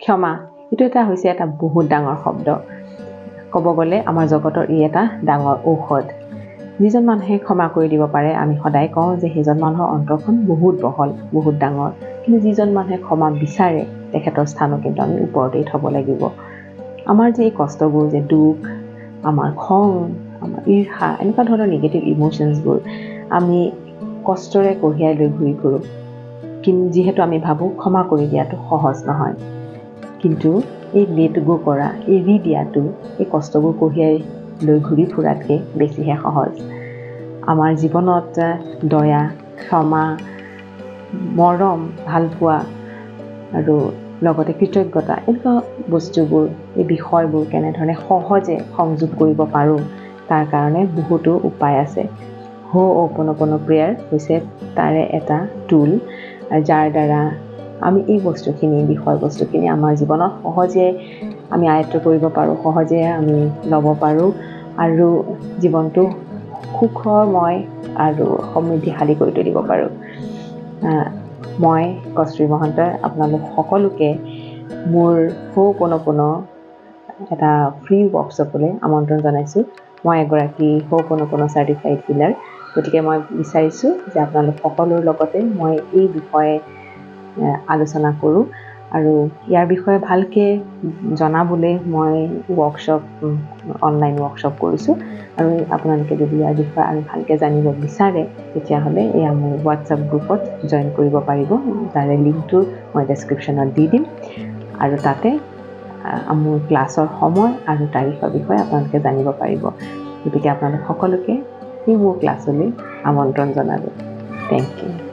ক্ষমা, এইটো এটা হৈছে এটা বহুত ডাঙৰ শব্দ। ক'ব গ'লে আমাৰ জগতৰ ই এটা ডাঙৰ ঔষধ। যিজন মানুহে ক্ষমা কৰি দিব পাৰে, আমি সদায় কওঁ যে সেইজন মানুহৰ অন্তৰখন বহুত বহল, বহুত ডাঙৰ। কিন্তু যিজন মানুহে ক্ষমা বিচাৰে, তেখেতৰ স্থানো কিন্তু আমি ওপৰতেই থ'ব লাগিব। আমাৰ যে এই কষ্টবোৰ, যে দুখ, আমাৰ খং, আমাৰ ঈৰ্ষা, এনেকুৱা ধৰণৰ নিগেটিভ ইম'শ্যনছবোৰ আমি কষ্টৰে কঢ়িয়াই লৈ ঘূৰি ফুৰোঁ। কিন্তু যিহেতু আমি ভাবোঁ ক্ষমা কৰি দিয়াটো সহজ নহয়, কিন্তু এই লেট গ' কৰা, এৰি দিয়াটো এই কষ্টবোৰ কঢ়িয়াই লৈ ঘূৰি ফুৰাতকৈ বেছিহে সহজ। আমাৰ জীৱনত দয়া, ক্ষমা, মৰম, ভালপোৱা আৰু লগতে কৃতজ্ঞতা, এনেকুৱা বস্তুবোৰ, এই বিষয়বোৰ কেনেধৰণে সহজে সংযোগ কৰিব পাৰোঁ, তাৰ কাৰণে বহুতো উপায় আছে। হো'অ'পন'পন' প্ৰেয়াৰ হৈছে তাৰে এটা টুল, যাৰ দ্বাৰা আমি এই বস্তুখিনি, বিষয়বস্তুখিনি আমাৰ জীৱনত সহজে আমি আয়ত্ব কৰিব পাৰোঁ, সহজে আমি ল'ব পাৰোঁ আৰু জীৱনটো সুখময় আৰু সমৃদ্ধিশালী কৰি তুলিব পাৰোঁ। মই কস্তুৰী মহন্তই আপোনালোক সকলোকে মোৰ হো'অ'পন'পন' এটা ফ্ৰী ৱৰ্কশ্বপলৈ আমন্ত্ৰণ জনাইছোঁ। মই এগৰাকী হো'অ'পন'পন' চাৰ্টিফাইড হিলাৰ, গতিকে মই বিচাৰিছোঁ যে আপোনালোক সকলোৰ লগতে মই এই বিষয়ে আলোচনা কৰোঁ আৰু ইয়াৰ বিষয়ে ভালকৈ জনাবলৈ মই অনলাইন ৱৰ্কশ্বপ কৰিছোঁ। আৰু আপোনালোকে যদি ইয়াৰ বিষয়ে আৰু ভালকৈ জানিব বিচাৰে, তেতিয়াহ'লে এয়া মোৰ হোৱাটছআপ গ্ৰুপত জইন কৰিব পাৰিব। তাৰে লিংকটো মই ডেছক্ৰিপশ্যনত দি দিম আৰু তাতে মোৰ ক্লাছৰ সময় আৰু তাৰিখৰ বিষয়ে আপোনালোকে জানিব পাৰিব। গতিকে আপোনালোক সকলোকে এই মোৰ ক্লাছলৈ আমন্ত্ৰণ জনালোঁ। Thank you.